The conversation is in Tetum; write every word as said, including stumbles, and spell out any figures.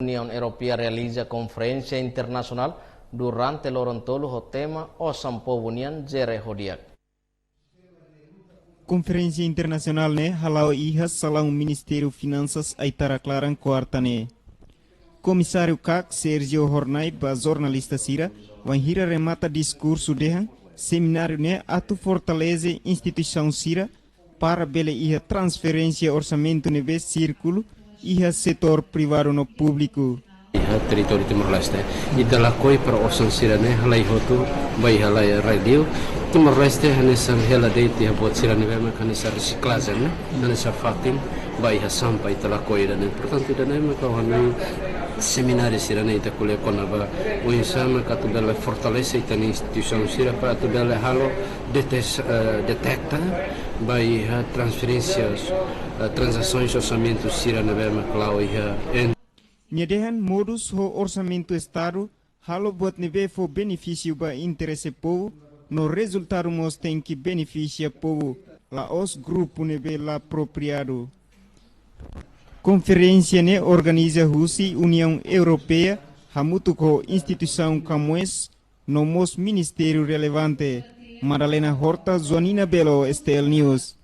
Uniaun Europeia realiza konferénsia internasionál durante loron tolu ho tema Osan Povu nian jere ho di'ak. Konferénsia internasionál ne'e hala'o iha salaun Ministériu Finansas Aitarak-Laran kuarta ne'e. Komisáriu kak Sérgio Hornai ba jornalista sira, wainhira remata diskursu dehan, semináriu ne'e atu fortalese instituisaun sira para bele iha transferénsia orsamentu ne'ebé sirkula iha setór privadu no públiku. Iha territóriu Timor-Leste. Ita lakohi para osan sira-ne'e halai hotu ba iha rai-li'ur. Timor-Leste hanesan hela de'it iha buat sira ne'ebé mak hanesan resiklajen, ne'e? Hanesan fatin ba iha sampah ita lakohi ida-ne'e. Portantu, ida-ne'e mak ha'u hanoin semináriu sira-ne'e ita ko'alia kona-ba oinsá mak atu bele fortalese ita-nia instituisaun sira para atu bele halo detes-, eh, deteta ba iha transferénsias, eh, tranzasoens orsamentu sira ne'ebé mak la'o iha en- Nia dehan modus ho orsamentu Estadu halo buat ne'ebé fó benefísiu ba interese povu, no rezultadu mós tenke benefisia povu, la'ós grupu ne'ebé la apropriadu. Konferénsia ne'e organiza husi Uniaun Europeia, hamutuk ho instituisaun CAMOES, no mós ministériu relevante. Madalena Horta, Joanina Belo, S T L News.